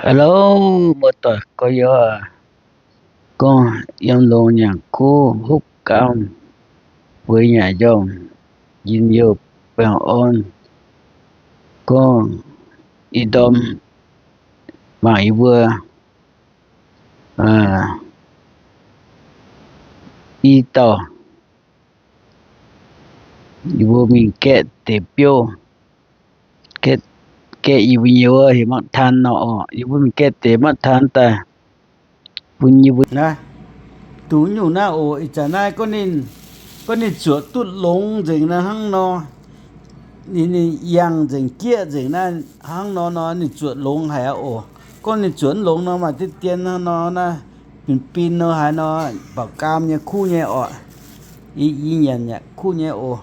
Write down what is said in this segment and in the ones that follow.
Hello, muoz-doic gorx-youz, gorngv yiem longx nyanc kuv hopv gaam, bueix nyanc njormh, njien-youh baengh orn, gorngv ih ndorm mangc yie mbuo i dauh, yie mbuo mingh gaeqv deix biouv, gaeqv yie mbuo nyei wuov heuc mangc taan nor oc. Yie mbuo mingh gaeqv deix mangc taan daaih bun yie mbuo. Naaiv, dungx nyungc naaiv oc. Ih zanc naaiv gorngv ninh zuoqc duqv longx nzengc naaiv hnangv nor, ninh, ninh yangh nzengc jieqv nzengc naaiv hnangv nor nor, ninh zuoqc longx haic aqv oc. Gorngv ninh zuoqc mv longx nor, maaih diqv dien hnangv nor naaiv, bin-bin nor haaix nor, mbauc gaam nyei kuv nyei oc. Yie, yie nyanc yaac kuv nyei oc.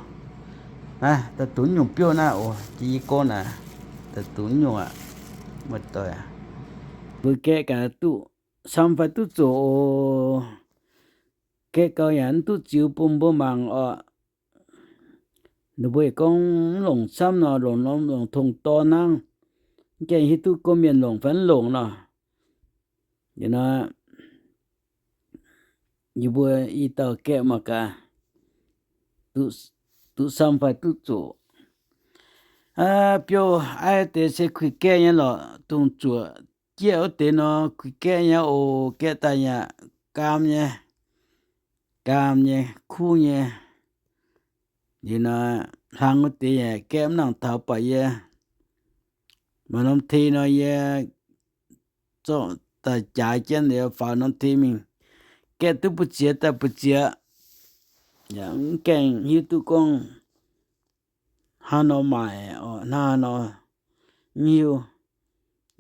Naaiv daaih dungx nyungc biouv naaiv oc, jiex yie gorngv naaic, daaih dungx nyungc aqv. Muoz-doic, mbuo gaeqv gaax duqv samv fai duqv zoqc oc. Gaeqv gau yaac mv duqv ziux bun mbuo mangc oc. Ninh mbuo yietc gorngv mv longc camv nor, longc norm longc tongx dorn hnangv. Mv gaengh hiuv duqv gorngv mienh longc fai mv longc nor. Yie nor, yie mbuo i dauh gaeqv mangc gaax, duqv samv fai duqv zoqc. Aa, biouv aiv deix se kuinx gaeqv nyei lorqc, dongh zuoqc jieqv wuov deix nor kuinx gaeqv nyei oc. Gaeqv daaih yaac gaam nyei, gaam nyei, kuv nyei. Liuz nor, hlang wuov deix yaac gaeqv mv nangc taux, baac yie maaih norm te nor yie zorqv daaih jaaix jienv liuz faaux norm te mingh, gaeqv duqv mbu'ziex daaih mbu'ziex. Yaac mv gaengh hiuv duqv gorngv hnangv nor maaic, hnangv nor mv hiuv.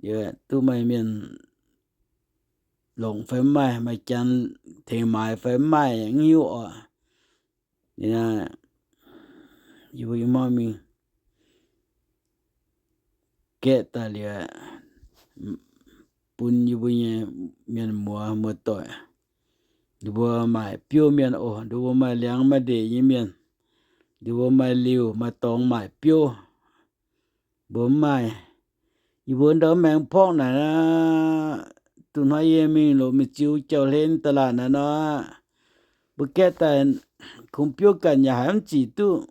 Yie duqv maaih mienh longc fai mv maaih, maaih janx tengx maaiz fai mv maaih yaac mv hiuv oc. Yie mbuo mingh gaeqv daaih liuz, bun yie mbuo nyei mienh muoz muoz-doic, ninh mbuo maaic biouv mienh oc. Ninh mbuo maaih liangx maaih ndeic nyei mienh, ninh mbuo maaih liuh maaih dorngx maaic biouv. Mbuo mv maaih. Yie mbuo ndau maengx porqv naaic, duqv hnoi yie mingh loz mingh ziux jauv-hlen da'laatc naaic nor, mbuo gaeqv daaih kungx biouv ganh yaac haiz mv zic duqv.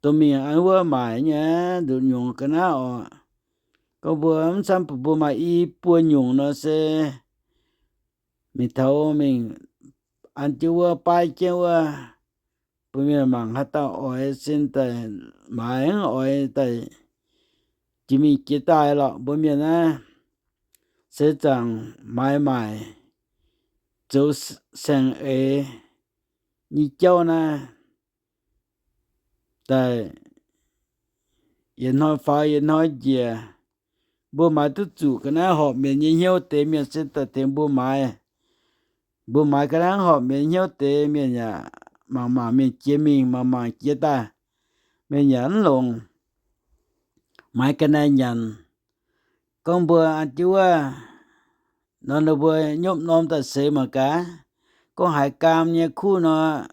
Dongh mingh an wuov maaic nyei nduqc nyungc ga'naaiv oc. Gorngv mbuo mv camv bun mbuo maaih i buo nyungc nor se mingh taux mingh an jienv wuov, baav jienv wuov, bun mienh mangc haaix dauh oix sin daaih maaiz, mv oix daaih jiex mingh jiex daaih lorqc. Mbuo mienh naaiv se zaangc maaiz maaic zoux saeng-eix nyei jauv naaiv daaih yietc hnoi faaux yietc hnoi njiec. Mbuo maaiz duqv zuqc ga'naaiv horpc mietc nyei hnyouv deix mienh se daaih tengx mbuo maaiz. Mbuo maaiz ga'naaiv horpc mietc nyei hnyouv deix mienh yaac mangc mangc mienh jiex mingh, mangc mangc jiex daaih, mienh yaac mv longc maaiz ga'naaiv nyanc. Gorngv mbuo an jienv wuov nor, ninh mbuo nyopv norm daaih seix mangc gaax. Gorngv haiz gaam nyei kuv nor,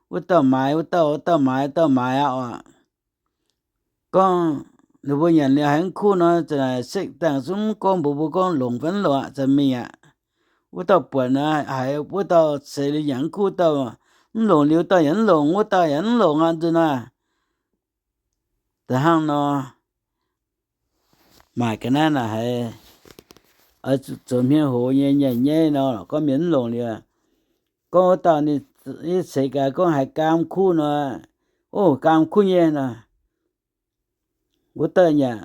wuov dauh maaiz wuov dauh, wuov dauh maaiz wuov dauh maaiz aqv oc. Gorngv ninh mbuo nyanc liuz haiz mv kuv nor, za'naaic sekv dangh zungv mv gorngv mbuox mbuo gorngv longc fai mv longc aqv, za'gengh mingh aqv. Wuov dauh buatc nor, haiz wuov dauh seix liuz nyanc mv kuv, dauh mv longc liuz, dauh yaac mv longc, wuov dauh yaac mv longc aqv nzunc naaiv. Da'hnangv nor, maaic ga'naaiv naaic haiz oix zuqc zoux hmien hoz nyei nyaiv nyaiv nor, gorngv mienh mv longc liuz, gorngv wuov dauh ninh seix gaax gorngv haiz gaam kuv nor, o, gaam kuv nyei nor, wuov dauh yaac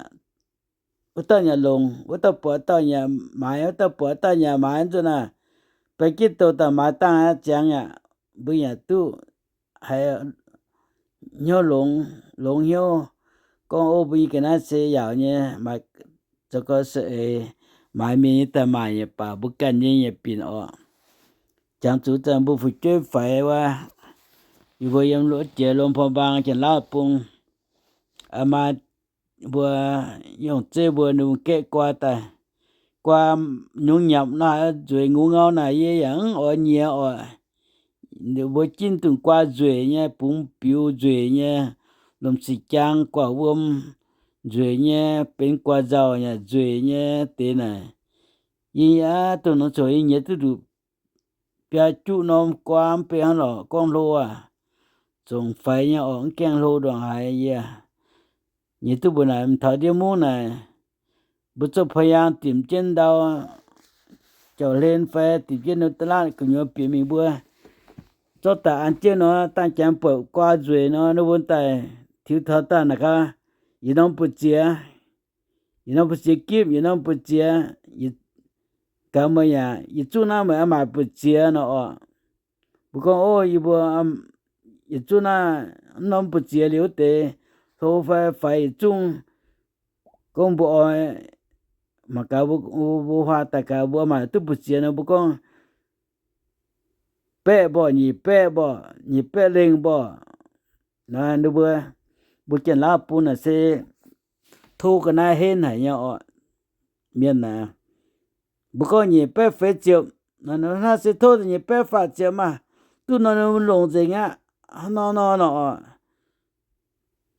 longc, wuov dauh buatc dauh yaac maaiz, wuov dauh buatc dauh yaac maaiz nzunc naaic, baeng jienv douh daaih maaiz dangh aqv, ziangx yaac mbuo yaac duqv haiz hnyouv longx, longx hnyouv. Gorngv o, mbuo nyei ga'naaiv se yaauc nyei, maaih zoux gau se eix, maaiz mienh nyei daaih maaic nyei baac mbuo ganh nyei yietc binc oc. Jangx zuqc zanc mbuo fu'jueiv faix wuov, yie mbuo yiem jiex Luang Prabang Janx-Lauv bung, aa, maaih mbuo nyungc zeiv mbuo ninh gaeqv guaa daaih. Guaa nyungc nyapc nor, nzueic ngungh ngau naaic yie yaac mv oix nyiex oc. Mbuo jinv dungz guaa nzueic nyei, bungx biux nzueic nyei, lomc sic jaang guaax wuom, nzueic nyei, benx guaax nzauh yaac nzueic nyei deix naaic. Yie aqv, dongh norm coc yie nyiex duqv nduqc biaa juqv norm guaa mv bei hnangv lorqc, gorngv hlo aac, zongc faix nyei orqc, mv gaengh hlo ndongc haaix yie. Nyiex duqv mbuo naaic taux ndiev mungv naaic, mbuo zorqv pa'yaangh dimc jienv ndau jauv-hlen fai dimc jienv ndau da'latv gu'nyuoz bieqc mingh mbuo zorqv daaih an jienv nor, dangh janx buatc guaa nzueic nor, ninh mbuo daaih tiux taux daaih naaic gaax, yietc norm buoz-ziex, yietc norm buoz-ziex gipv, yietc norm buoz-ziex, gaax meih yaac yietc zungv naaiv meih oix maaic buoz-ziex nor orqc. Mbuo gorngv, ov, yie mbuo yietc zungv naaiv norm buoz-ziex liuz wuov deix, hlo fai faix yietc zungv. Gorngv mbuo oix mangc gaax, mbuo huaax daaih gaax mbuo maaic duqv buoz-ziex nor, mbuo gorngv baeqv mborqv, nyic baeqv mborqv, nyic baeqv lengh mborqv. Naaiv mbuo, mbuo Janx-Laauv bung naaic se tov ga'naaiv henv haic nyei orqc. Mienh naaic, mbuo gorngv nyic baeqv feix ziepc, naaiv se tov nyic baeqv faah ziepc maah, duqv nor longc nzengc aqv. Hnangv nor nor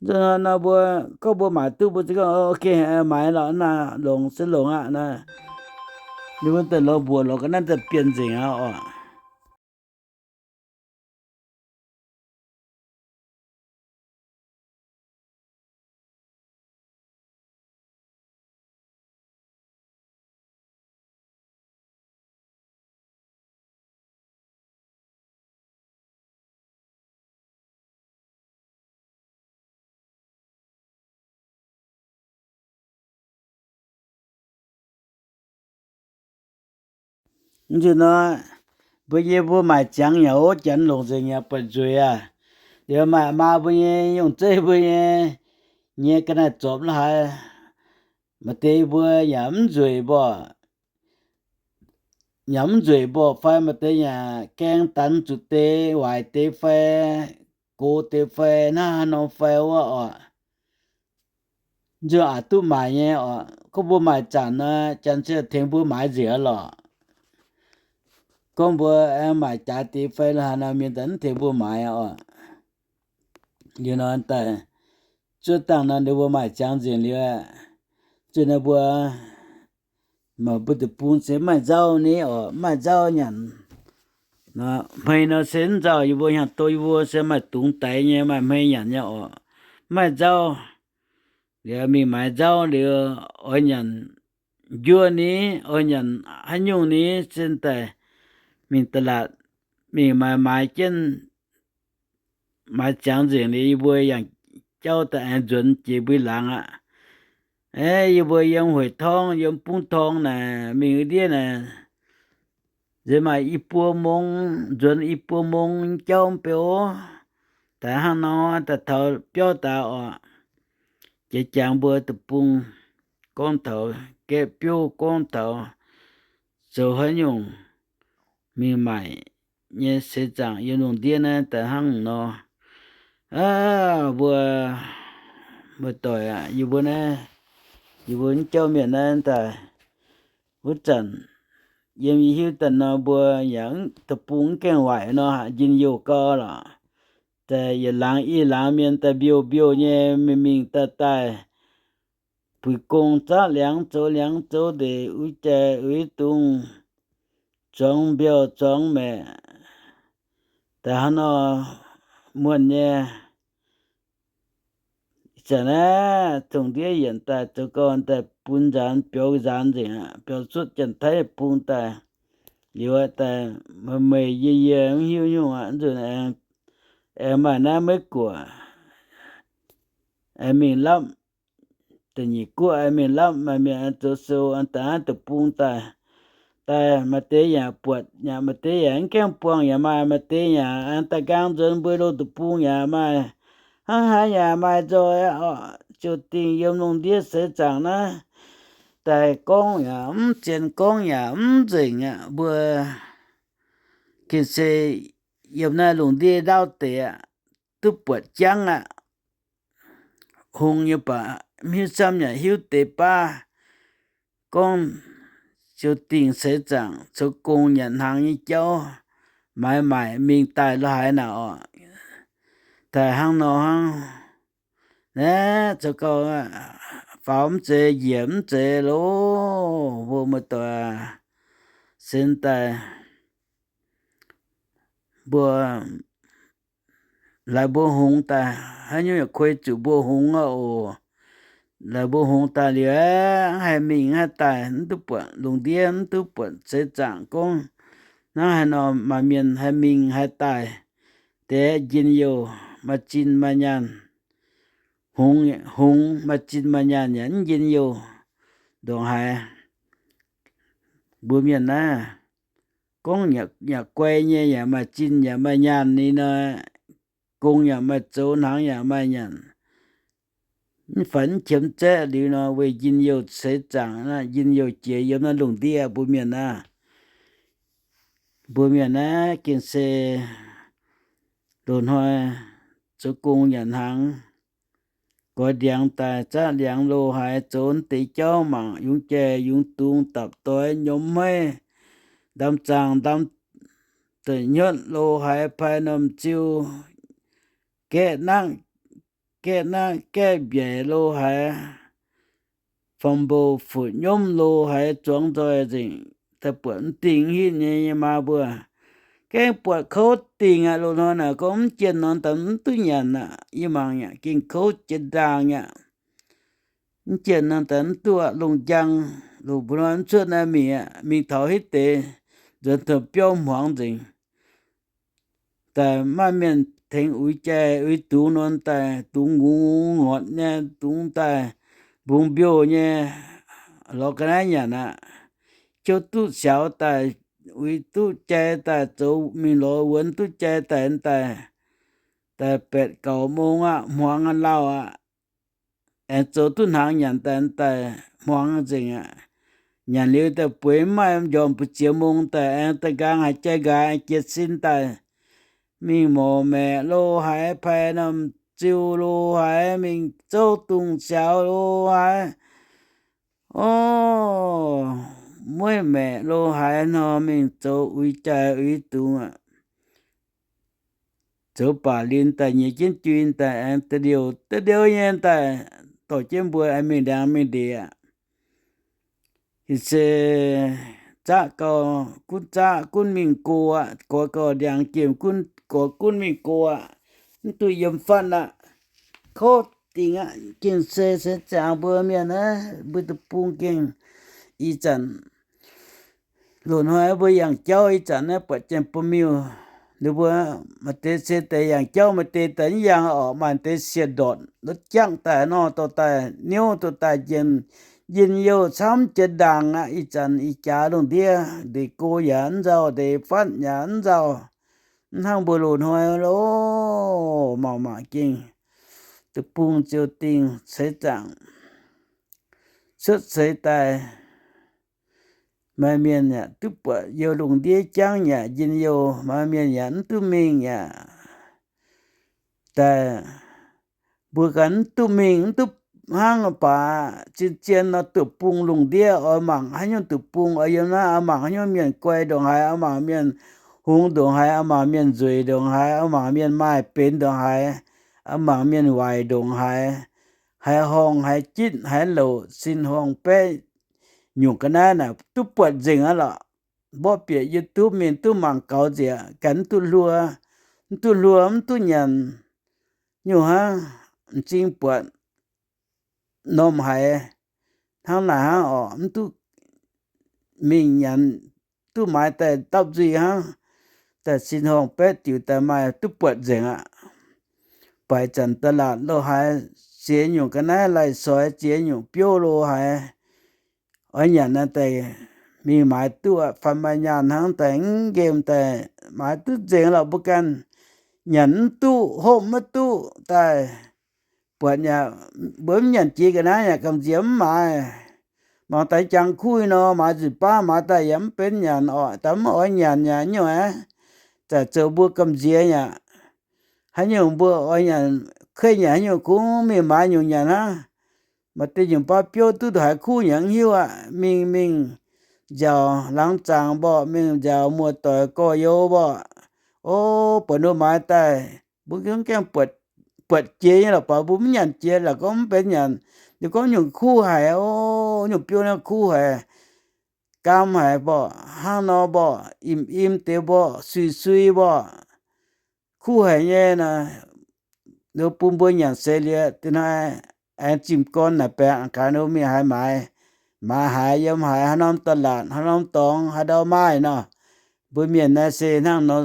nor, nor mbuo gorngv mbuo maaic duqv, mbuo za'gengh, ok, maaiz lorqc, naaiv longc se longc aqv. Naaiv ninh mbuo daaih lorz mbuoqc lorz ga'naaiv daaih bienh nzengc aqv orqc. Mv nzunc nor, mbuo nyei mbuo maaic ziangx yaac ov, janx longc nzengc yaac buatc nzueic aqv. Liuz maaih maa mbuo nyei, yungh zeiv mbuo nyei, nyei ga'naaiv-zorpc la'haaix, maaih deix mbuo yaac mv nzueic mborqv, yaac mv nzueic mborqv fai maaih deix yaac gaeng danx zuqc deix, waaic deix fai gox deix fai hnangv haaix nor fai wuov orqc. Nzunc aqc duqv maaic nyei orqc. Gorngv mbuo maaic zanc nor, janx se tengx mbuo maaiz nzengc aqv lorqc. Gorngv mbuo aengx maaic jaaix deix fai la'haaix nor, mienh daaih mv tengx mbuo maaiz orqc. Liuz nor daaih zuov dangh nor, ninh mbuo maaic ziangx nzengc liuz, zuqc naaiv mbuo, mbuo deic-bung se maaih nzauv ni orqc, maaih nzauv nyanc. Hmei nor se mv nzauh, yie mbuo hnyangx doz yie mbuo se maaih dungz daix nyei, maaih hmei nyanc nyei orqc. Maaih nzauv, liuz mingh maaiz nzauv liuz, oix nyanc njuov ni, oix nyanc haaix nyungc ni, se daaih mingh da'latc, mingh maaiz maaiz jienv, maaiz ziangx nzengc liuz, yie mbuo yangh jauv daaih aengx nzuonx jiex mbuo laangz aqv. Aeqv, yie mbuo yiem hueic torngv, yiem bungv torngv naaic, mingh ndiev naaic, nziex maaih i buo mong, nzuonx i buo mong jauv mv bei ov. Daaih hnangv nor, daaih taux biauv daaih orqc, jiex jangx mbuo deic-bung gorngv taux gaeqv biouv, gorngv taux zoux haaix nyungc mingh maaic nyei seix zaangc yiem lungh ndiev naaiv daaih hnangv nor. Aav, mbuo, mbuo doic aac, yie mbuo naaiv, yie mbuo mv jauv mienh naaiv daaih, wuov zanc yiem yie hiuv daaih nor, mbuo yaac deic-bung mv gaengh waaic nor, njien-youh gau lorqc. Daaih yietc laangz i laangz mienh daaih mbiouh mbiouh nyei, mingh mingh daaih daaih, puix gong zaqv liangx zoux liangx zoux ndeic, uix jai uix dungz, zuangx mbiauh zuangx maeqc, daaih hnangv nor muonh nyei. Ih zanc naaiv zongh ndiev yienc daaih zoux gau daaih bun nzaanx biaux nzaanx nzengc aqv, biaux cuotv Janx-Taiv bung daaih. Liuz daaih meih meih yie yie mv hiuv nyungc aqv, nzunc aengx, aengx maaih naaiv Meiv Guoqv, aengx mingh lapv, da'nyeic guoqv aengx mingh lapv, maaih mienh aengx zoux sou daaih naaiv deic-bung daaih. Daaih maaih deix yaac buatc, yaac maaih deix yaac mv gaengh buangh yaac maaih, maaih deix yaac aengx daaih nqaang nzuonx mbuo loz deic-bung yaac maaih, hnangv haaix yaac maaih nzoih orqc. Ziouc dingc yiem lungh ndiev seix zaangc naaiv daaih gorngv yaac mv zien, gorngv yaac mv nzengc aqv. Mbuo gengh se yiem naaiv lungh ndiev ndaauv deix aqv, duqv buatc jangv aqv. Hungh nyei baac mv hiuv camv yaac hiuv deix baav gorngv ziouc dingc seix zaangc zoux gong nyanc hnaangx nyei jauv, maaiz maaic mingh daaih lo haaix naaic orqc. Daaih hnangv nor hnangv, Naaiv zoux gau, faaux mv zeiz, njiec mv zeiz loh. Mbuo muoz-doic, sen daaih mbuo, laaix mbuo hngongx daaih, haaix nyungc yaac kuei zuqc mbuo hngongx aqv oc. Laaix mbuo hngongx daaih liuz, mv haih mingh mv haih daaih, mv duqv buatc lungh ndiev, mv duqv buatc seix zaangc gorngv hnangv haaix nor maaih mienh haih mingh haih daaih. Deix njien-youh maaih zinh maaih nyaanh, hngongx, hngongx maaih zinh maaih nyaanh yaac mv njien-youh ndongc haaix. Mbuo mienh naaiv gorngv yaac guai nyei, yaac maaih zinh yaac maaih nyaanh ni nor, gong yaac maaih zoux, hnaangx yaac maaih nyanc, mv faix mv qiemx zaeqv liuz nor, weic njien-youh seix zaangc, njien-youh jiex yiem naaiv lungh ndiev. Mbuo mienh naaiv, mbuo mienh naaiv gengh se loz-hnoi zoux gong yaac hnaangx, goix ndiangx daaih zaqv ndiangx lo haaix, zoux deix jauv mangc yungz jai yungz dungz, dapc doix nyiemz maiv, ndamv zaangh ndamv da'nyotv lo haaix, paix norm ziu, gaeqv nangv, gaeqv nangv gaeqv mbiaic lo haaix, fam mbo fu'nyiemv lo haaix, zuangx nzoih nzengc, daaih buatc mv dingh hitv nyei maa mbuo. Gaengh buatc kouv dingh aqv. Loz-hnoi naaic gorngv mv jienh nor daaih mv duqv nyanc aqv. Yie mangc yaac gengh kouv jiex ndaangc aqv. Mv jienh nor daaih mv duqv aqv. Lungh njang, lungh mbuo hnoi mv cuotv naaiv mingh aqv. Mingh taux hitv deix nzuonx taux biauv hmuangx nzengc. Daaih maaih mienh tengx uix jai uix dungz nor daaih, dungz ngungz ngorc nyei, dungz daaih mbungx mbiouh nyei, lorz ga'naaiv nyanc aqv. Jouv duqv siaaux daaih, uix duqv jai daaih, zoux mingh lorz wuonx duqv jai daaih, daaih, daaih baeqc gauh mong aqv, hmuangx aqv, lauh aqv. Aengx zoux duqv hnaangx nyanc daaih, daaih hmuangx nzengc aqv. Nyanc liuz daaih bueix mv maaih njormh, buoz ziex mong daaih aengx da'nqaang haaix jai nqaaix aengx jiez sin daaih, mingh morc maeqc lo haaix, paix norm ziu lo haaix, mingh zouv dungz siaaux lo haaix. O, mueiv maeqc lo haaix nor, mingh zoux uix jai uix dungz aqv. Zoux baac lin daaih nyiex jienv jui daaih aengx da'liouh da'liouh nyei daaih dorh jienv mbuo aengx mingh ndiangx mingh ndeic aqv. Ih se zaqv gau, gunv zaqv gunv mingh go aqv. Goix gau ndiangx jiem gunv, goix gunv mingh go aqv. Mv duqv yiem fatv aqv. Kouv dingc aqv. Gengh se seix zaangc mbuo mienh naaiv, mbuo deic-bung gengh ih zanc loz-hnoi mbuo yangh jauv ih zanc naaiv buatc janx-buoz-miuh, ninh mbuo maaih deix se deix yangh jauv, maaih deix daaih mv yangh orqc, maaih deix siec ndortc ndortv jangv daaih nor, dorh daaih niouv dorh daaih njien, njien-youh camv jiex ndaangc aqv. Ih zanc ih jaax lungh ndiev ndeic go yaac mv nzauh, ndeic fatv yaac mv nzauh, mv hnangv mbuo loz-hnoi loh. Mangc mangc gengh deic-bung ziouc dingh ceix zaangc cuotv seix daaih. Maaih mienh yaac duqv buatc youh lungh ndiev jangv yaac njien-youh, maaih mienh yaac mv duqv mingh yaac daaih, mbuo ganh mv duqv mingh, mv duqv hnangv baac zien-zien nor, deic-bung lungh ndiev oix mangc haaix nyungc, deic-bung oix yiem naaiv oix mangc haaix nyungc mienh guai ndongc haaix, oix mangc mienh hungx ndongc haaix, oix mangc mienh nzueic ndongc haaix, oix mangc mienh maaih benx ndongc haaix, oix mangc mienh waaic ndongc haaix, haaix horngh haaix jitv haaix louc, sin-horngh baeqv nyungc ga'naaiv naaic duqv buatc nzengc aqv lorqc. Mborqv bieqc YouTube mingh duqv mangc gaux nzieqc, ganh mv duqv hluo, mv duqv hluo, mv duqv nyanc, nyungc hnangv m'zing buatc normh haiz hnangv naaic hnangv orqc, mv duqv mingh nyanc, duqv maaiz daaih dapv nzuih hnangv, daaih sin-horngh baeqv diuc daaih maaih duqv buatc nzengc aqv. Baaix zanc da'laatc lo haaix, ziex nyungc ga'naaiv lai-soix, ziex nyungc biouv lo haaix, oix nyanc naaiv daaih mingh maaiz duqv aqv. Faaux maaih nyaanh hnangv daaih mv nqemh daaih maaiz duqv nzengc lorqc. Mbuo ganh nyanc mv duqv, hopv maiv duqv daaih, buatc yaac mbuo mv nyanc jiex ga'naaiv yaac gamh nziex mv maaiz. Mangc daaih jangx kuv nor, maaiz nzuih baav maaiz daaih yaac mv benx nyanc orqc, daaih mv oix nyanc yaac nyungc aqv. Zaqc zoux mbuo gamh nziex yaac haaix nyungc mbuo oix nyanc, kueih nyanc haaix nyungc kungx mingh maaiz nyungc nyanc hnangv. Maaih deix nyungc baav biouv duqv ndongc haaix kuv yaac mv hiuv aqv. Mingh mingh nziaauc laangz zaangc mborqv, mingh nziaauc muoz-doic gorx-youz mborqv. O, buatc ninh maaiz daaih, mbuo mv gaengh buatc buatc jiex nyei lorqc, baac mbuo mv nyanc jiex lorqc, gorngv mv benx nyanc. Ninh gorngv nyungc kuv haic oc, nyungc biouv naaiv kuv haic, gaam haic mborqc, hnangv nor mborqc, im-im deix mborqc, sui-sui mborqc, kuv haic nyei naaic. Ninh bun mbuo nyanc seix liuz, da'hnoi aengx zimh gorn naaic baengx gaax, ninh mbuo mingh haaix maaiz, maaiz haaix, yiem haaix, haaix norm da'laatc, haaix norm dorngx, haaix ndau maaih nor. Mbuo mienh naaiv se hnangv nor,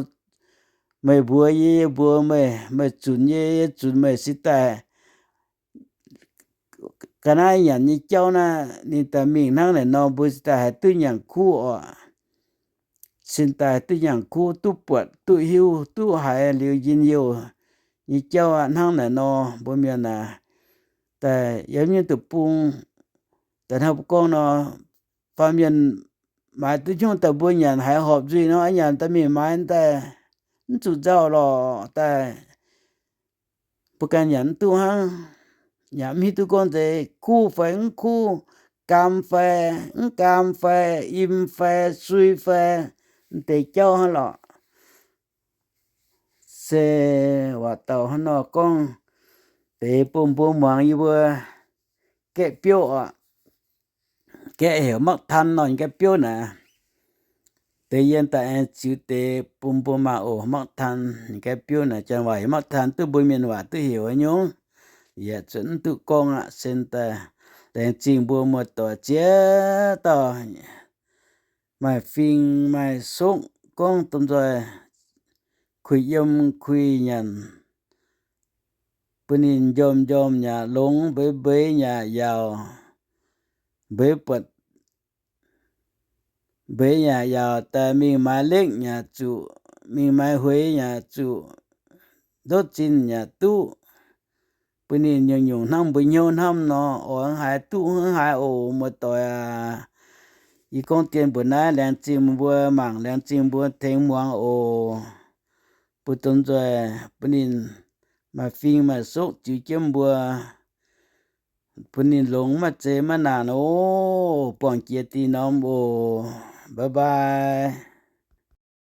meih mbuox yie, yie mbuox meih, meih zunc yie, yie zunc meih, cingx daaih ga'naaiv nyanc nyei jauv naaiv, ninh daaih mingh hnangv naaic nor, mbuo cingx daaih haih duqv nyanc kuv oc. Cingx daaih duqv nyanc kuv, duqv buatc, duqv hiuv, duqv haiz liuz njien-youh nyei jauv aqv. Hnangv naaic nor, mbuo mienh aac, daaih yiem nyungc deic-bung, daaih hnangv mbuo gorngv nor, baamh mienh maaiz duqv hnyouv daaih mbuo nyanc haiz horpc nzuih nor, nyanc daaih mingh maaiz daaih mv zuqc nzauh lorqc daaih. Mbuo ganh nyanc mv duqv hnangv, yaac mv hiuv duqv gorngv nzengc kuv fai mv kuv, gaam fai mv gaam fai, im fai sui fai, m'deix jauv hnangv lorqc. Se waac dauh hnangv nor gorngv deix bun mbuo muangx yie mbuo gaeqv biouv oc. Gaeqv heuc มักทัน nor, gaeqv biouv naaic. Deix yie daaih aengx ziux deix bun mbuo maah oc, มักทัน gaeqv biouv naaic. Janx waac heuc มักทัน, duqv mbuo mienh waac duqv heuc nyungc, yaac zuqc mv duqv gorngv aqv. Se daaih laengz zingh mbuo muoz-doic ziex dauh maaih fing maaih sokv gorngv domh nzoih kuiv yiem kuiv nyanc, bun ninh njormh njormh yaac longx, mbeix mbeix yaac yaauc, mbeix buatc mbeix yaac yaauc daaih, mingh maaiz lekv yaac zuqc, mingh maaiz hueix yaac zuqc, ndotv zinh yaac duqv, bun ninh nyungc-nyungc hnangv mbuo hnyouv hnamv nor. Oix haaix duqv haaix oc, muoz-doic aac. Yie gorngv dien mbuox naaiv, laengz zingh mbuo mangc, laengz zingh mbuo tengx muangx oc. Bun domh nzoih bun ninh maaih fing maaih sokv ziux jienv mbuo, bun ninh longx maiv zeiz maiv naanc oc. Buangh jiex dih norm oc. Bye bye.